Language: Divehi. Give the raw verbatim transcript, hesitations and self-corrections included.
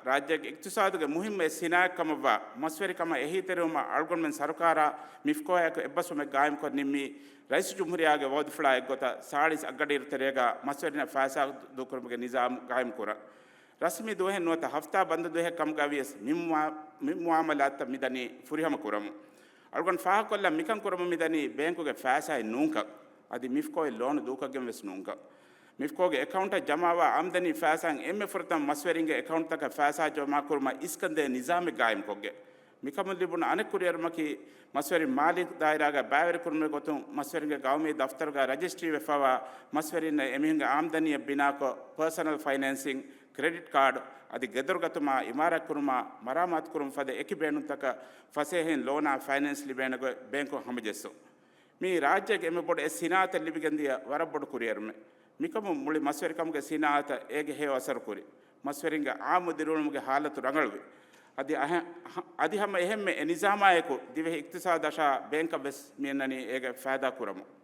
ރާއްޖޭގެ އިޤްތިޞާދުގެ މުހިއްމު އެއް ސިނާއަތް ކަމަށްވާ މަސްވެރިކަމަށް އެހީތެރިވުމަށް އަޅުގަނޑުމެން ސަރުކާރާ މިފްކޯއާއެކު އެއްބަސްވުމެއް ގާއިމްކޮށް ނިންމީ، ރައީސުލްޖުމްހޫރިއްޔާގެ ވައުދުފުޅާ އެއްގޮތަށް ސާޅީސް އަށްގަޑިއިރު ތެރޭގަ މަސްވެރިންނަށް ފައިސާ ދޫކުރުމުގެ ނިޒާމު ގާއިމްކުރަން. ރަސްމީ ދުވަހެއް ނުވަތަ ހަފްތާ ބަންދު ދުވަހެއް ކަމުގަ ވިޔަސް މި މުއާ-، މި މުއާމަލާތްތައް މިދަނީ ފުރިހަމަ ކުރަމުން. އަޅުގަނޑު ފާހަގަކޮށްލަން މިކަން ކުރަމުން މިދަނީ ބޭންކުގެ ފައިސާއެއް ނޫންކަން. އަދި މިފްކޯއިން ލޯނު ދޫކޮށްގެން ވެސް ނޫންކަން. މިފްކޯގެ އެކައުންޓަށް ޖަމާވާ އާމްދަނީ ފައިސާއިން އެންމެ ފުރަތަމަ މަސްވެރިންގެ އެކައުންޓްތަކަށް ފައިސާ ޖަމާކުރުމަށް އިސްކަންދޭ ނިޒާމެއް ގާއިމްކޮށްގެން. މިކަމުން ލިބުނު އަނެއް ކުރިއެރުމަކީ، މަސްވެރިން މާލީ ދާއިރާގަ ބައިވެރިކުރުމުގެ ގޮތުން މަސްވެރިންގެ ގައުމީ ދަފްތަރުގަ ރަޖިސްޓްރީވެފަވާ މަސްވެރިންނަށް އެމީހުންގެ އާމްދަނީއަށް ބިނާކޮށް، ޕާސަނަލް ފައިނޭންސިން، ކްރެޑިޓް ކާޑް އަދި ގެދޮރުގަތުމާ އިމާރާތްކުރުމާ މަރާމާތުކުރުމަށް ފަދަ އެކި ބޭނުންތަކަށް ފަސޭހައިން ލޯނާ ފައިނޭންސް ލިބޭނެ ގޮތް ބޭންކުން ހަމަޖެއްސުން. މީ ރާއްޖޭގެ އެންމެ ބޮޑު އެއް ސިނާއަތެއް ލިބިގެންދިޔަ ވަރަށް ބޮޑު ކުރިއެރުމެއް. މިކަމުން މުޅި މަސްވެރިކަމުގެ ސިނާއަތަށް އޭގެ ހެޔޮ އަސަރު ކުރި. މަސްވެރިންގެ އާއްމު ދިރިއުޅުމުގެ ހާލަތު ރަނގަޅުވި. އަދި އަހަ-، އަދި ހަމަ އެހެންމެ އެ ނިޒާމާއެކު ދިވެހި އިޤްތިޞާދަށާ ބޭންކަށް ވެސް މިއަންނަނީ އޭގެ ފައިދާ ކުރަމުން.